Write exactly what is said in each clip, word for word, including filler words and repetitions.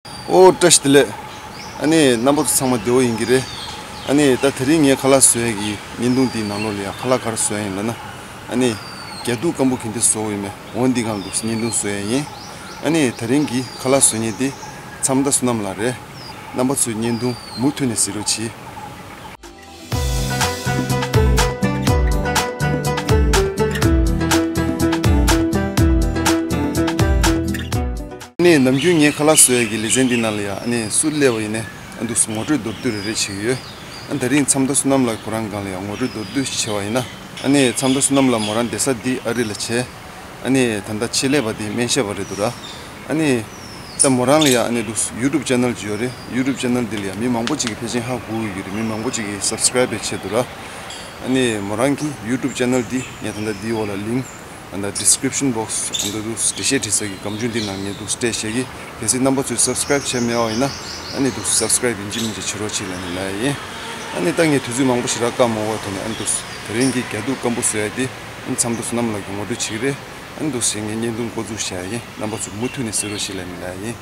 ཨོ་བཀྲ་ཤིས་བདེ་ལེགས། ཨ་ནི་རྣམ་པ་ཚོ་ཚང་མ་བདེ་བོ་ཡིན་གྱི་རེད། ཨ་ནི་ད་དེ་རིང་ངས་ཁ་ལག་བཟོ་ཡས་ཀྱི་བརྙན་ཐུང་འདིའི་ནང་ལོགས་ལ་ཡང་ཁ་ལག་ག་རེ་བཟོ་ཡས་ཡིན་ལབ་ན། ཨ་ནི་རྒྱ་སྡུག་སྐམ་པོ་ག་འདྲ་བཟོ་ཡིན་མིན་འོ་འདི་སྒང་དུ་བརྙན་ཐུང་བཟོ་ཡས་ཡིན། ཨ་ནི་དེ་རིང་གི་ཁ་ལག་བཟོ་མཁན་དེ་མཚམས་མདའ་བསོད་ནམས་ལགས་རེད། རྣམ་པ་ཚོས་བརྙན་ཐུང་མུ་མཐུད་ནས་གཟིགས་རོགས་གྱིས། ནས་ནམ་རྒྱུན་ངས་ཁ་ལག་བཟོ་ཡས་ཀྱི་ལེ་ཚན་འདི་ནང་ལ་ཡང་ཨ་ནི་སུ་སླེབས་པ་ཡིན་ནའི་ཨ་འདུག་ངོ་སྤྲོད་མདོར་བསྡུས་རེ་རེ་བྱེད་ཀྱི་ཡོད། ཨ་ད་རིང་མཚམས་མདའ་བསོད་ནམས་ལགས་ཁོ་རང་སྒང་ལ་ཡང་ངོ་སྤྲོད་མདོར་བསྡུས་བྱས་པ་ཡིན་ན། ཨ་ནི་མཚམས་མདའ་བསོད་ནམས་ལགས་མོ་རང་བསྡད་ས་འདི་ཨ་རི་ལ་བྱས། ཨ་ནི་ད་ལྟ་ཕྱི་ལས་པ་དེ་སྨན་ཞབས་པ་རེད་འདུག་ར། ཨ་ནི་ད་མོ་རང་ལ་ཡང་ཨ་ནི་འདུག་ཡུ་ཊུབ་ཅེ་ནལ་ཅིག་ཡོད་རེད། ཡུ་ཊུབ་ཅེ་ནལ་འདི་ལ་ཡང་མི་མང་པོ་ཅིག་གིས་ཕལ་ཆེར་ཧ་གོ་གི་ཡོད་རེད། མི་མང་པོ་ཅིག་གིས་སབ་སི་ཀ་རེབ་བྱས་འདུག་ར། ཨ་ནི་མོ་རང་གི་ཡུ་ཊུབ་ཅེ་ནལ་འདི་ངས་ད་ལྟ་འདིའི་འོག་ལ་ལིང་ཀི་ཨ་ད་ཌི་སི་ཀི་རིབ་ཤན་བོག་སི་ཨ་ད་འདུག་འགྲེལ་བཤད་བྲིས་ས་གི་སྒམ་ཆུང་འདི་ནང་ངས་འདུག་སྤྲད་བཞག་གི། གལ་སྲིད་རྣམ་པ་ཚོས་སབ་སི་ཀ་རེབ་བྱས་མེད་པ་ཡིན་ན་ཨ་ནི་འདུག་སབ་སི་ཀ་རེབ་ཡིན་གཅིག་མིན་གཅིག་བྱེད་རོགས་བྱེད་ལབ་ནས་ལབ་ཡ་ཡིན། ཨ་ནི་ད་ངས་དུས་ཚོད་མང་པོ་ཞེ་དྲག་བཀག་མ་དགོས་པའི་ཐོག་ནས་ཨ་ནི་འདུག་དེ་རིང་གི་རྒྱ་སྡུག་སྐམ་པོ་བཟོ་ཡ་དེ་ཨ་ནི་མཚམས་མདའ་བསོད་ནམས་ལགས་ཀྱིས་ངོ་སྤྲོད་བྱེད་ཀྱི་རེད། ཨ་ནི་འདུག་སེ་ངས་བརྙན་ཐུང་འགོ་འཛུགས་བྱ་ཡ་ཡིན། རྣམ་པ་ཚོས་མུ་མཐུད་ནས་གཟིགས་རོགས་བྱེད་ལབ་ནས་ལབ་ཡ་ཡིན།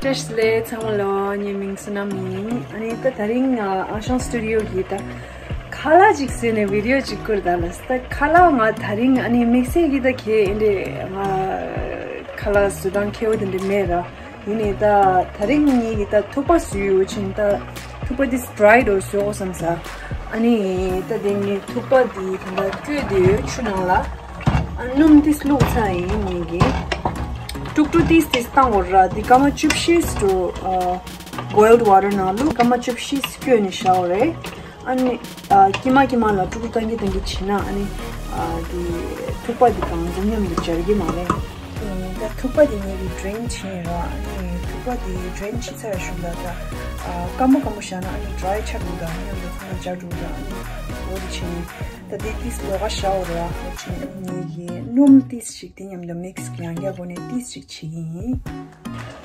བཀྲ་ཤིས་བདེ་ལེགས་ཚང་མ་ལོ། ངའི་མིང་བསོད་ནམས་ཡིན། ཨ་ནི་ད་དེ་རིང་ཨ་ཞང་སི་ཊུ་ཌི་ཡོ་གི་ད་ཁ་ལག་ཅིག་བཟོས་ནས་བི་ཌི་ཡོ་ཅིག་བསྐུར་ད་ལ། ད་ཁ་ལག་ང་དེ་རིང་ཨ་ནི་དམིགས་བསལ་གྱི་ད་ཁྱེད་ཨེ་འདྲས་ང་ཁ་ལག་བཟོ་སྟངས་མཁས་པོ་དེ་འདྲས་མེད་ར། ཡིན་ནའི་ད་དེ་རིང་ངེད་ཀྱིས་ད་ཐུག་པ་བཟོས་ཡོད་ཅིང་ད་ཐུག་པ་འདི་ཌ་རའི་འདྲ་བཟོ་དགོས་བསམ་ས། ཨ་ནི་ད་དེ་ངས་ཐུག་པ་འདི་ད་ད་བསྐོལ་དེ་ཡོད་ཆུ་ནང་ལ། ཨ་སྣུམ་ཏིས་བླུགས་ཚར་ཡིན་ངེད་ཀྱིས། དཀྲུག་དཀྲུག་ཏིས་ཏིས་བཏང་དགོས་ར། འདི་སྐར་མ་བཅུ་བཞི་འགྲོ་ཨ་བྷོའིལ་ཝ་ཊར་ནང་བླུགས། སྐར་མ་བཅུ་བཞི་བསྐོལ་ནས་བཞག་དགོས་རེད། ཨ་ནི་ཨ་ཀྱི་མ་ཀྱི་མ་ལ་དཀྲུག་དཀྲུག་བཏང་གི་བཏང་གི་བྱེད་ན་ཨ་ནི་ཨ་དེ་ཐུག་པ་དེ་གང་འཛོམས་མཉམ་དུ་འབྱར་གི་མ་རེད། ཨ་ནི་ད་ཐུག་པ་དེ་ངེད་ཀྱིས་ཌྲེན་བྱས་ཡིན་ར། ཨ་ནི་ཐུག་པ་དེ་ཌྲེན་བྱས་ཚར་ཞོར་ལ་ད་ཨ་སྐམ་པོ་སྐམ་པོ་བཞག་ན་ཨ་ནི་ཌ་རའི་ཆགས་འགྲོ། ད་མཉམ་དུ་ཚང་མ་འབྱར་འགྲོ། ད་ཨ་ནི་འོ་དེ་བྱས་ནས་ད་དེ་ཏིས་ལོགས་ཀ་བཞག་དགོས་ར། འོ་བྱས་ནས་ངེད་ཀྱིས་སྣུམ་ཏིས་ཞིག་དེ་མཉམ་དུ་མིག་སི་ཡང་བསྐྱར་སྒོ་ནས་ཏིས་ཞིག་བྱེད་ཀྱི་ཡིན།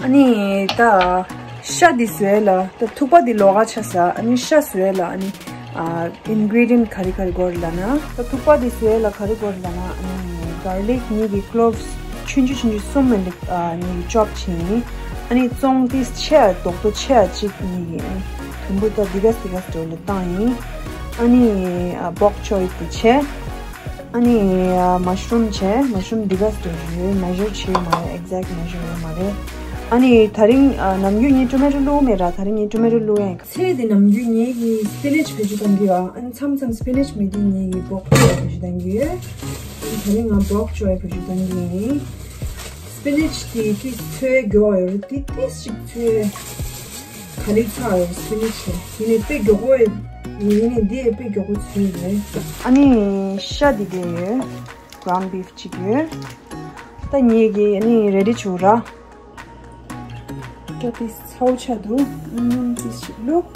ཨ་ནི་ད་ཤ་འདི་བཟོས་ལ་ད་ཐུག་པ་འདི་ལོགས་ཀ་ཆགས་ས། ཨ་ནི་ཤ་བཟོས་ལ་ཨ་ནི་ཨ་ཨིན་གི་རི་ཌི་ཡན་ག་རེ་ག་རེ་དགོས་རེད་ལབ་ན། ད་ཐུག་པ་འདི་བཟོས་ལ་ག་རེ་དགོས་རེད་ལབ་ན། ཨ་ནི་གར་ལིག་ངེད་ཀྱིས་ཀི་ལོབ་སི་ཆུང་ཆུང་ཆུང་ཆུང་གསུམ་མ་འདི་ཨ་ངེད་ཀྱིས་ཅོབ་བྱས་ཡིན། ཨ་ནི་བཙོང་ཏིས་ཆེ་ཡ་རྡོག་རྡོག་ཆེ་ཡ་གཅིག་ངེད་ཀྱིས་ཨ་ནི་དུམ་བུ་ད་འདི་ག་འདི་ག་འདྲ་བོ་ལ་བཏང་ཡིན། ཨ་ནི་ཨ་བོག་ཅོའི་དེ་བྱས། ཨ་ནི་ཨ་མ་ཤ་རུམ་བྱས། མ་ཤ་རུམ་འདི་ག་འདྲ་བོ་ཡོད། མེ་ཞར་བྱས་ཡོད་མ་རེད། ཨེག་ཛེག་མེ་ཞར་ཡོད་མ་རེད། ཨ་ནི་དེ་རིང་ཨ་ནམ་རྒྱུན་ངས་ཊོ་མེ་ཊོ་བླུགས་མེད་ར། དེ་རིང་ངས་ཊོ་མེ་ཊོ་བླུགས་ཡིན། ཚལ་དེ་ནམ་རྒྱུན་ངེད་ཀྱིས་སི་པི་ནེཆ་བེད་སྤྱོད་གཏང་གི་ཡོད། ཨ་ནི་མཚམས་མཚམས་སི་པི་ནེཆ་མེད་དུས་ངེད་ཀྱིས་བོག་ཅོའི་བེད་སྤྱོད་གཏང་གི་ཡོད། དེ་རིང་ང་བོག་ཅོའི་བེད་སྤྱོད་གཏང་གི་ཡིན། སི་པི་ནེཆ་དེ་ཏིས་ཚོས་མགྱོགས་ཡོད་རེད། དེ་ཏིས་ཅིག་ཚོས་ག་ལེར་ཚ་ཡོད་སི་པི་ནེཆ་དེ། ཡིན་ནའི་དཔེ་མགྱོགས་པོ་ཡོད། ཡིན་ནའི་འདི་དཔེ་མགྱོགས་པོ་ཚོས་ཡོད། ཨ་ནི་ཤ་འདི་འདྲ་ཡོད། གྷ་རའུན་ཌི་བིཕ་གཅིག་ཡོད། ད་ངེད་ཀྱིས་ཨ་ནི་རེ་ཌི་བྱུག་ར། ད་ཏིས་ཚ་པོ་ཆགས་འདུག་ཨ་ནི་ཏིས་ཞིག་བླུགས།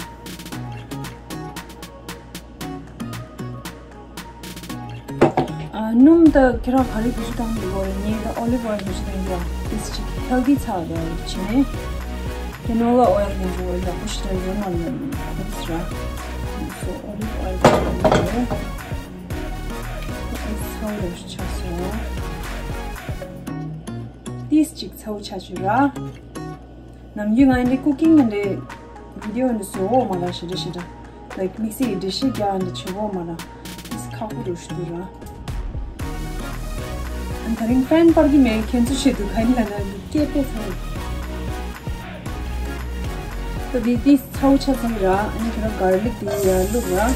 ཨ་སྣུམ་ད་ཁྱེད་རང་ག་རེ་བེད་སྤྱོད་གཏང་གི་ཡོད་རེད། ངས་ད་ཨོ་ལིབ་ཨོའིལ་བེད་སྤྱོད་གཏང་གི་ཡོད། ཏིས་ཅིག་ཧེལ་ཐི་ཚ་བ་འདྲ་བོ་བྱས་ནས། ཀེ་ནོ་ལ་ཨོའིལ་འདྲ་བོ་ཡག་པོ་ཞེ་དྲག་ཡོད་མ་རེད། ཁོ་ཚོ་ར། སོ་ཨོ་ལིབ་ཨོའིལ་གཏང་གི་ཡོད། ཏིས་ཚ་བོ་འདྲ་བོ་ཞིག་ཆགས་སོང་། ཏིས་ཅིག་ཚ་པོ་ཆགས་བྱུང་ར། ནམ་རྒྱུན་ང་འདི་ཀུ་ཀིང་འདི་བི་ཌི་ཡོ་འདི་བཟོ་འོ་མ་ལ་ཞེ་དྲག་ཞེ་དྲག་ལའིཀ་དམིགས་བསལ་གྱི་འགྲེལ་བཤད་རྒྱག་འདི་བྱེད་འོ་མ་ལ་ཏིས་ཁག་པོ་འདྲ་ཞིག་འདུག་ར། ཨ་དེ་རིང་ཕེན་སྤར་གི་མེད། ཁྱེད་ཚོ་ཤེས་འདུག་ག་ནི་ལ་ན་འདི་སྐད་དཔེ་ཚ་རེད། ད་འདི་ཏིས་ཚ་པོ་ཆགས་ཚར་ར། ཨ་ནི་ཁྱེད་རང་གྷར་ལིག་འདི་ཡར་བླུགས་ར།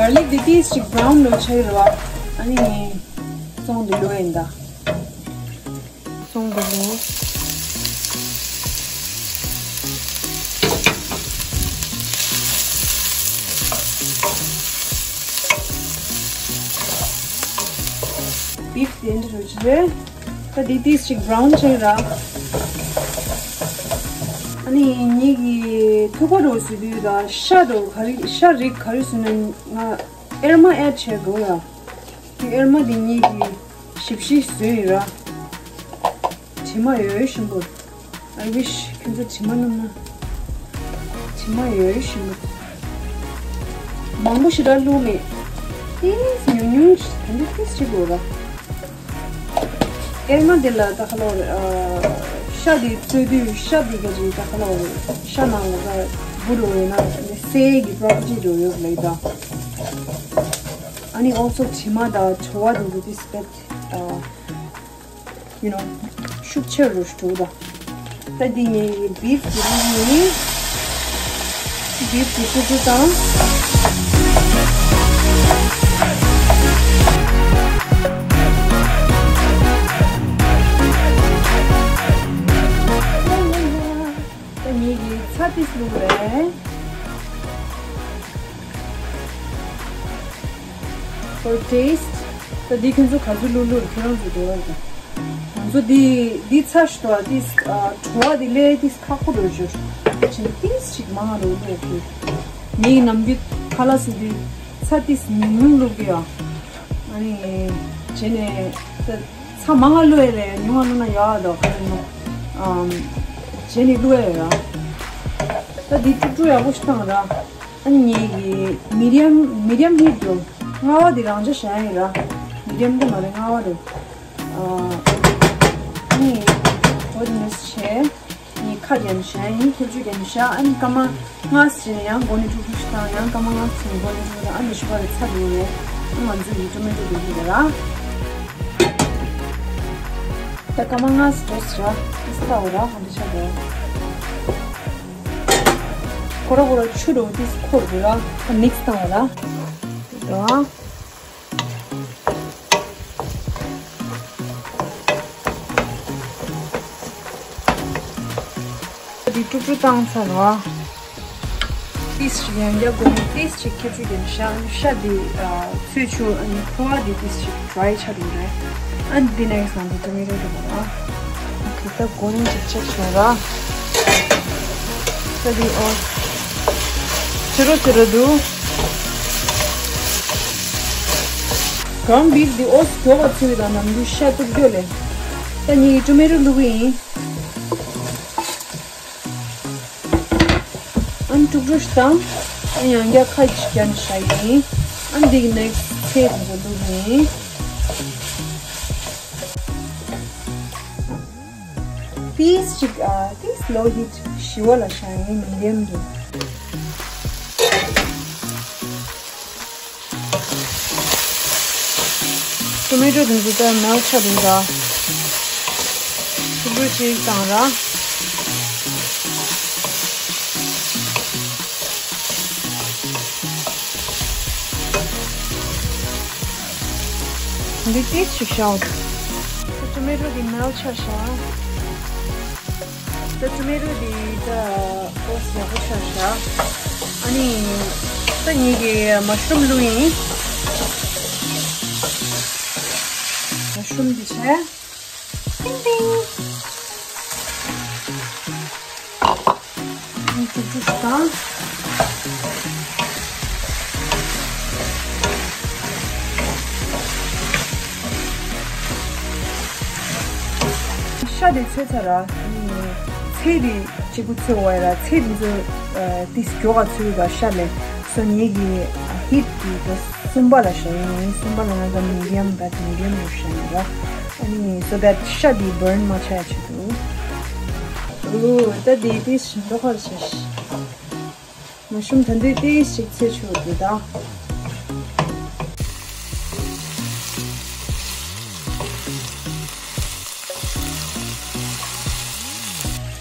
གྷར་ལིག་འདི་ཏིས་ཅིག་བྷ་རའུན་འདྲ་བོ་ཆགས་ཀྱི་རེད་བ། ཨ་ནི་བཙོང་འདི་བླུགས་ཡིན་ད། བཙོང་འདི་བླུགས། བིཕ་དེ་འདྲ་རུ་ཅི་རེད། ད་འདི་ཏིས་ཅིག་བྷ་རའུན་ཆགས་ར། ཨ་ནི་ངེད་ཀྱིས་ཐུག་པ་འདྲ་བོ་བཟོ་དུས་ད་ཤ་འདྲ་བོ་ག་རེ་ཤ་རིགས་ག་རེ་བཟོས་ན་ང་ཨེར་མ་ཨེཌ་བྱེད་དགོས་ཡ། དེ་ཨེར་མ་དེ་ངེད་ཀྱིས་ཞིབ་ཞིབ་བཟོས་ཡིན་ར། དྲི་མ་ཡོད་ཞིམ་པོ། I wish ཁྱོད་ཚོ་དྲི་མ་མནམ་ན། དྲི་མ་ཡོད་ཞིམ་པོ། མང་པོ་ཞེ་དྲག་བླུགས་མེད། ཏིས་ཉུང་ཉུང་ཞིག་ད་འདི་ཏིས་ཅིག་འགྲོ་ར། ཨེ་མ་འདི་ལ་ད་ཁ་ལོར། ཤ་འདི་བཙོས་དུས་ཤ་འདི་ག་ཅིག་ད་ཁ་ལོར་ཤ་ནང་ལ་ད་འབུ་འགྲོ་ཡོད་ན་ནི་སའི་གི་པྲོ་པར་ཊི་འགྲོ་ཡོད་ལེ་ད། ཨ་ནི་ཨོལ་སོ་དྲི་མ་དང་བྲོ་བ་འདི་ཚོ་ཏིས་པེད། you know ཤུགས་ཆེ་རུ་འགྲོ་ད། ད་འདི་ངའི་བིབ་ཀྱི་རིགས་ནི་བིབ་ཀྱི་ཀུ་ཀུ་དང་། ད་ངེད་ཀྱི་ཚྭ་ཏིས་བླུགས་རེད། For taste. ད་འདི་ཁྱོད་ཚོ་ག་ཚོད་བླུགས་བླུགས་ཁྱོད་རང་ཚོ་འདོད་པ་རེད། ང་ཚོ་འདི་འདི་ཚྭ་ཞིག་འདུག་ཨ། ཏིས་བྲོ་བ་འདི་ལས་ཏིས་ཁག་པོ་འགྲོ་ཞོར་བྱས་ཏིས་ཞིག་མང་རུ་བླུགས་ཀྱི། ངའི་ནམ་རྒྱུན་ཁ་ལག་ཟ་དུས་ཚྭ་ཏིས་ཉུང་ཉུང་བླུགས་ཀྱི་ཡོད། ཨ་ནི་བྱས་ནས་ད་ཚྭ་མང་ང་བླུགས་ཡ་རེད། ཉུང་ང་བླུགས་ན་ཡག་འདུག་ཁ་ལག་ནང་། ཨམ་བྱས་ནས་བླུགས་ཡ་ཡོད། ད་འདི་དཀྲུག་དཀྲུག་ཡག་པོ་ཞིག་བཏང་ར། ཨ་ནི་ངེད་ཀྱི་མི་ཌི་ཡམ་མི་ཌི་ཡམ་ཧིཊ་དུ་མངར་བ་འདི་རང་འཇགས་བཞག་ཡིན་ར། མི་ཌི་ཡམ་དུ་མ་རེད་མངར་བ་རེད། ཨ་ནི་འོ་དེ་འདྲ་བྱས་ངས་ཁ་རྒྱབ་བཞག་ཡིན། ཁྱབ་ཆུ་རྒྱབ་བཞག་ཨ་ནི་སྐར་མ་ལྔ་ཙམ་ནས་ཡང་སྒོ་ནས་དཀྲུག་དཀྲུག་ཞིག་བཏང་། ཡང་སྐར་མ་ལྔ་ཙམ་ནས་སྒོ་ནས་དཀྲུག་དཀྲུག་ཨ་ནི་ཞུ་བ་རེད་ཚ་འགྲོ་རེད། ཨ་ང་ཚོ་ཡི་ཊོ་མེ་ཊོ་འདུག་གི་རེད་ར། ད་སྐར་མ་ལྔ་ཙམ་འགྲོ་ཟེར་ར་ཨིས་ལྟ་འོ་ར་གང་འདྲ་ཆགས་འདུག་ཁོ་ར་ཁོ་ར་ཆུ་འགྲོ་ཏིས་ཁོར་དགོས་ར། མིག་སི་བཏང་བ་ར། འགྲོ་ཨ། འདི་དཀྲུག་དཀྲུག་བཏང་ཚར་ར། ཏིས་ཞིག་ཡང་བསྐྱར་སྒོ་ནས་ཏིས་ཞིག་ཁྱབ་ཆུ་རྒྱབ་བཞག་ཤ་འདི་ཚོས་ཆུ་ཨ་ནི་ཁུ་བ་འདི་ཏིས་ཞིག་ཌ་རའི་ཆགས་འགྲོ་རེད། ཨ་ནི་འདི་ནེག་སི་ནང་དུ་ཊོ་མེ་ཊོ་འགྲོ་དགོས་ར། ཨོ་ཁེ་ད་སྒོ་ནས་ཅིག་ཅེག་བྱུང་ར། ད་འདི་ཨོ་ཆེ་རོ་ཆེ་རོ་འདུག་གང་བིབ་འདི་ཨོ་སྐྱོ་བ་ཚོས་དང་ནམ་རྒྱུན་ཤ་གཏུབ་རྒྱུ་ལས། ད་ངས་ཊོ་མེ་ཊོ་བླུགས་ཡིན། ཨ་ནི་དཀྲུག་དཀྲུག་ཞིག་བཏང་། ཨ་ཡང་བསྐྱར་ཁ་ཅིག་བརྒྱབ་ནས་བཞག་ཡིན། ཨ་ནི་འདི་གི་ནེག་སི་ཚལ་དེ་ཚོ་བླུགས་ཡིན། ཏིས་ཅིག་ཨ་ཏིས་ལོ་ཧིཊ་ཞི་བ་ལ་བཞག་ཡིན་མི་ཌི་ཡམ་དུ། ཊོ་མེ་ཊོ་དེ་ཚོ་ད་མེལ་ཆགས་འདུག་ད། ཐུག་པོ་ཅིག་བཏང་ར། འདི་ཏིས་ཅིག་བཞག་ཊོ་མེ་ཊོ་དེ་མེལ་ཆགས་བཞག་ད་ཊོ་མེ་ཊོ་འདི་ད་ཨོ་ཡག་པོ་ཆགས་ཤག་ཨ་ནི་ད་ངེད་ཀྱི་མ་ཤ་རུམ་བླུགས་ཡིན། མ་ཤ་རུམ་འདི་བྱས། ཏིང་ཏིང་། ཨ་ནི་ཀྲུག་ཀྲུག་དང་། ཤ་དེ་ཚོས་ཚར་ར། ཚལ་དེ་གཅིག་པུ་ཚོས་བ་ཡ་ར། ཚལ་དེ་ཚོ་ཏིས་མགྱོགས་ག་ཚོས་ག་ཤ་ལས་སོ། ངེད་ཀྱི་ཧིཊ་དེ་ག་གསུམ་པ་ལ་བཞག་ཡིན། གསུམ་པ་ལ་ང་ག་མི་ཌི་ཡམ་བད་མི་ཌི་ཡམ་རུ་བཞག་ཡིན་ར། ཨ་ནི་so that ཤ་དེ་བརན་མ་ཆགས་ཡ་ཆེད་དུ། ཨོ་ད་དེ་ཏིས་ཞིམ་མདོག་ཁ་ལ་བྱས་ཤིག་མ་ཤ་རུམ་ད་འདི་ཏིས་ཞིག་ཚོས་ཆོག་དེ་ད།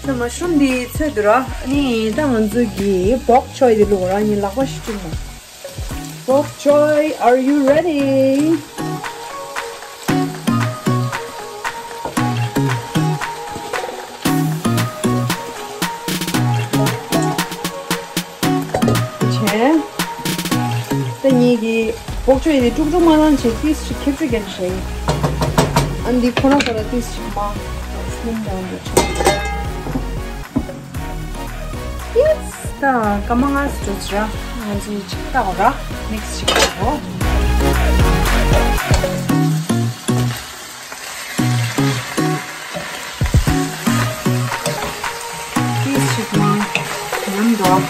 ད་མ་ཤ་རུམ་འདི་ཚོས་དུ་ར། ཨ་ནི་ད་ང་ཚོ་གི་པོག་ཅོའི་འདི་བླུགས་ར། ངས་ལག་པ་ཞིག་བཅུག་ན། པོག་ཅོའི། Are you ready? བྱས། ད་ངེད་ཀྱི་པོག་ཅོའི་དེ་དཀྲུག་དཀྲུག་མ་བཏང་བྱས་ཏིས་ཞིག་ཁེབས་ཆུ་བརྒྱབ་ནས་བཞག་ཡིན། ཨ་འདི་ཁོ་ན་ཁོ་ན་ཏིས་ཞིག་མ་སིམ་ཌའུན་འགྲོ་ཆོག་ཡིས། ད་སྐར་མ་ལྔ་ཙམ་འགྲོ་ཙམ་ར། ང་ཚོས་ཅིག་བལྟའོ་ར། མིག་སི་ཅིག་བལྟའོ། ཏིས་ཞིག་མ་ཉམས་འགྲོ།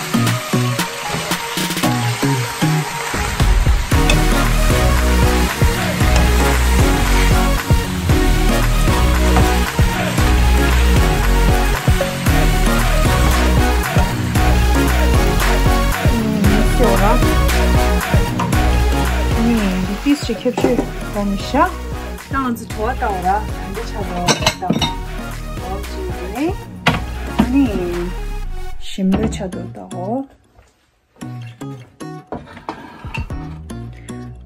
ཅིག་ཁྱབ་ཆུ་གཏོང་མི་ཤ། ད་ང་ཚོ་བྲོ་བ་བཏང་བ་ར་ག་འདྲ་ཆགས་འདུག་ལྟ། འོ་ཅིག་ནི་ཨ་ནི་ཞིམ་པོ་ཆགས་འདུག་ལྟ། འོ་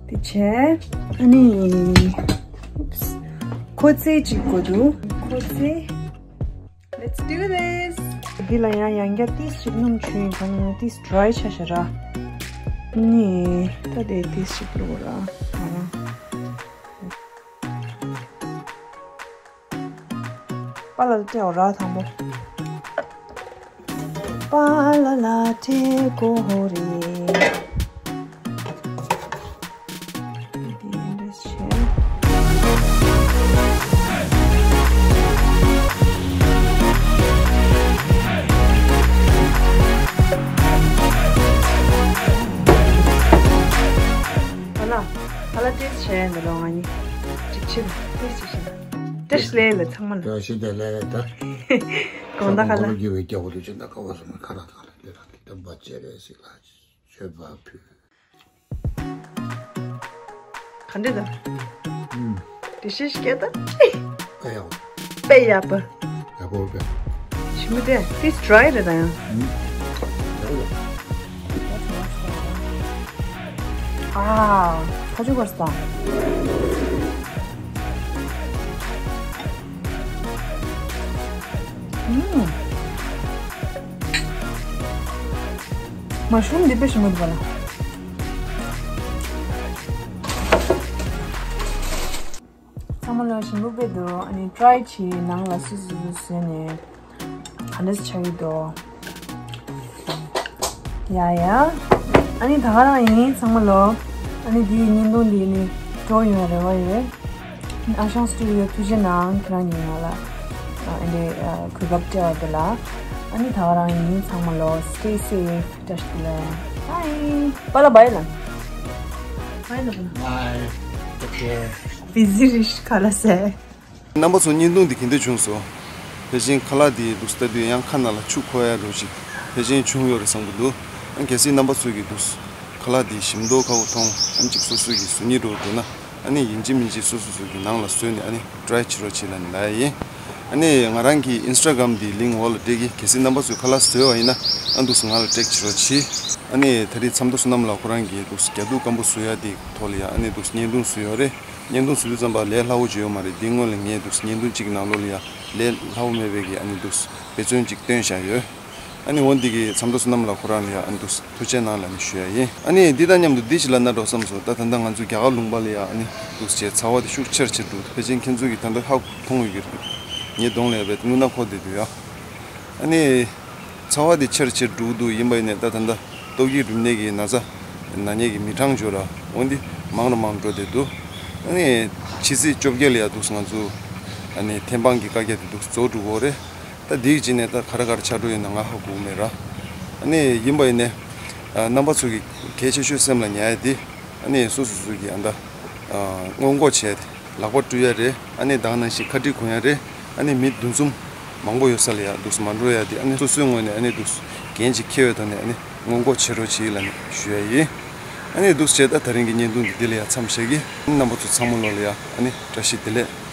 དེ་བྱས་ཨ་ནི་ཁོ་ཚེ་ཅིག་དགོས་འདུག་ཁོ་ཚེ། Let's do this. འདི་ལ་ཡང་ཡང་བསྐྱར་ཏིས་ཞིག་སྣུམ་བྱུགས་ཡིན་ཙང་ཏིས་dry་ཆགས་ཤག་ར། ནི་ད་དེ་ཏིས་ཞིག་བླུགས་ར། ད་རང་པཱ་ལགས་ལ་སྤྲད་འོ་ར་དང་པོ། པཱ་ལགས་ལ་སྤྲད་དགོས་རེད། འདི་འདྲ་བྱས། ཧ་ལ། ཧ་ལ་ཏེས་བྱས་འདི་ལོ་ང་གཉིས་ཅིག་ཕྱིན་ཏེས་ཅིག་ཕྱིན། ཏེས་ལས་ལ་ཚང་མ་ལ། ཏེས་ལས་ལ་ད། དགོང་དག་ཧ་ལ། ཁ་ར་ཐང་ལ་ལས་ར་དེ་ད་འབའ་ཅེ་རེ་སི་ལ་ཆོས་པ་ཕུལ། ག་འདྲ་དང་། ཨུམ། དེ་ཤེས་སྐད་དང་། ཨ་ཡང་། དཔེ་ཡག་པོ། ཡག་པོ་དཔེ། ཞིམ་པོ་དེ་ཏིས་dry་རེད་ད་ཡང་། ཨུམ། ཡག་པོ་ཡག་ཨ། ཁ་ཆུ་བར་སྟངས། ཨུམ། མ་ཤུམ་འདི་དཔེ་ཞིམ་པོ་འདུག་པ་ལ། ཚང་མ་ལ་ཞིམ་པོ་དཔེ་འདུག་ཨ་ནི་try་བྱེད་ནང་ལ་སུ་སུ་སུ་བཟོས་ནས་ག་འདྲ་ཆགས་ཀྱི་འདུག་ཡ་ཡ། ཨ་ནི་ད་ག་རང་ཡིན་ཚང་མ་ལོ། ཨ་ནི་འདིའི་བརྙན་ཐུང་འདི་ནི་འགྲོ་ཡོང་རེ་བ་ཡོད། ཨ་ཞང་སི་ཊུ་ཌི་ཡོ་ཐུགས་རྗེ་གནང་ཁྱེད་རང་གཉིས་ང་ལ་ཨ་འདི་གོ་སྐབས་སྤྲད་པ་འདི་ལ། ཨ་ནི་ད་ག་རང་ཡིན་ཚང་མ་ལོ། Stay safe. བཀྲ་ཤིས་བདེ་ལེགས། Bye. པཱ་ལགས་bye་ལ། Bye་ལ་པཱ་ལགས། Bye. Take care. Busy་རེད་ཤག་ལ་ཟེར། རྣམ་པ་ཚོ་བརྙན་ཐུང་འདི་ག་འདྲ་བྱུང་སོང་། ཕལ་ཆེར་ཁ་ལག་འདི་འདུག་ལྟ་དུས་ཡང་ཁ་ནང་ལ་ཆུ་འཁོར་ཡ་འདྲ་ཅིག་ཕལ་ཆེར་བྱུང་ཡོད་རེད་བསམ་གྱི་འདུག་ཨ་གལ་སྲིད་རྣམ་པ་ཚོས་ཀྱི་འདུག་ཁ་ལག་འདི་ཞིམ་མདོག་ཁ་པོ་མཐོང་ཨ་ཅིག་སོ་སོས་ཀྱི་བཟོ་སྙིང་འདོད་འདུག་ན་ཨ་ནི་ཡིན་གཅིག་མིན་གཅིག་སོ་སོ་སོ་གི་ནང་ལ་བཟོས་ནས་ཨ་ནི་try་བྱེད་རོགས་བྱེད་ལབ་ནས་ལབ་ཡ་ཡིན། ཨ་ནི་ང་རང་གི་Instagram་འདི་link་འོག་ལ་སྤྲད་གི་གལ་སྲིད་རྣམ་པ་ཚོས་ཁ་ལག་བཟོས་པ་ཡིན་ན་ཨ་འདུག་ང་ལ་tag་བྱེད་རོགས་བྱེད། ཨ་ནི་ད་རེས་མཚམས་མདའ་བསོད་ནམས་ལགས་ཁོ་རང་གིས་འདུག་རྒྱ་སྡུག་སྐམ་པོ་བཟོ་ཡ་དེ་ཐོག་ལ་ཡ་ཨ་ནི་འདུག་བརྙན་ཐུང་བཟོས་ཡོད་རེད། བརྙན་ཐུང་བཟོ་དུས་ཙམ་པ་ལས་སླ་བོ་ཅིག་ཡོད་མ་རེད། འདི་སྔོན་ལ་ངས་འདུག་བརྙན་ཐུང་གཅིག་གི་ནང་ལོགས་ལ་ཡ་ལས་སླ་བོ་མེད་པའི་གི་ཨ་ནི་འདུག་དཔེ་མཚོན་གཅིག་སྟོན་བཞག་ཡོད། ཨ་ནི་འོ་འདི་གི་མཚམས་མདའ་བསོད་ནམས་ལགས་ཁོ་རང་ལ་ཡ་ཨ་ནི་འདུག་ཐུགས་རྗེ་གནང་ལབ་ནས་ཞུ་ཡ་ཡིན། ཨ་ནི་འདི་དང་མཉམ་དུ་འདི་ཅིག་ལབ་ན་འགྲོ་བསམ་སོང་། ད་ད་ལྟ་ང་ཚོ་རྒྱ་གར་ལུང་པ་ལ་ཡ་ཨ་ནི་འདུག་བྱས་ཚ་བ་དེ་ཤུགས་ཆེར་ཆེར་འགྲོ་འདུག་ཕལ་ཆེར་ཁྱེད་ཚོ་གིས་ད་ལྟ་ཧ་གོ་མཐོང་ཡོད་ཀྱི་རེད། ངའི་གདོང་ལ་ཡ་བས་རྔུལ་ནག་འཁོར་བསྡད་འདུག་ཡ། ཨ་ནི། ཚ་བ་དེ་ཆེར་ཆེར་འགྲོ་གི་འདུག་ཡིན་པ་ཡིན་ནའི་ད་ད་ལྟ་ཏོག་དབྱིབས་རིམས་ནད་ཀྱི་ན་ཚ་ན་མཁན་གྱི་མི་གྲངས་འཇོག་ལ་འོན་ཏེ་མང་རུ་མང་རུ་འགྲོ་བསྡད་འདུག་ཨ་ནི་ཕྱི་ཚེས་བཅོ་བརྒྱད་ལ་ཡ་འདུག་ང་ཚོ་ཨ་ནི་ཐེམ་སྤང་གི་བཀའ་རྒྱ་དེ་འདུག་རྫོགས་འགྲོ་གི་རེད། ད་འདིའི་རྗེས་ནས་ད་ག་རེ་ག་རེ་ཆགས་འགྲོ་ཡོད་ན་ང་ཧ་གོ་གི་མེད་ར། ཨ་ནི་ཡིན་པ་ཡིན་ནའི་རྣམ་པ་ཚོ་གི་གལ་ཆེ་ཤོས་སེམས་ལ་ཉར་ཡ་དེ། ཨ་ནི་སོ་སོ་སོ་གི་ཨ་ད་སྔོན་འགོག་བྱས་ཏེ་ལག་པ་བཀྲུ་ཡ་རེད། ཨ་ནི་ད་ག་ནང་བཞིན་ཁ་དཀྲིས་གོན་ཡ་རེད། ཨ་ནི་མི་འདུ་འཛོམས་མང་པོ་ཡོད་ས་ལ་ཡ་འདུག་སེ་མ་འགྲོ་ཡ་དེ་ཨ་ནི་སོ་སོའི་ངོས་ནས་ཨ་ནི་འདུག་སེ་འགན་ཅིག་འཁྱེར་བའི་ཐོག་ནས་ཨ་ནི་སྔོན་འགོག་བྱེད་རོགས་བྱེད་ལབ་ནས་ཞུ་ཡ་ཡིན། ཨ་ནི་འདུག་སེ་བྱས་ད་ད་རིང་གི་བརྙན་ཐུང་འདི་འདི་ལ་ཡ་མཚམས་བཞག་གི་ཨ་ནི་རྣམ་པ་ཚོ་ཚང་མ་ལོ་ལ་ཡ་ཨ་ནི་བཀྲ་ཤིས་བདེ་ལེགས།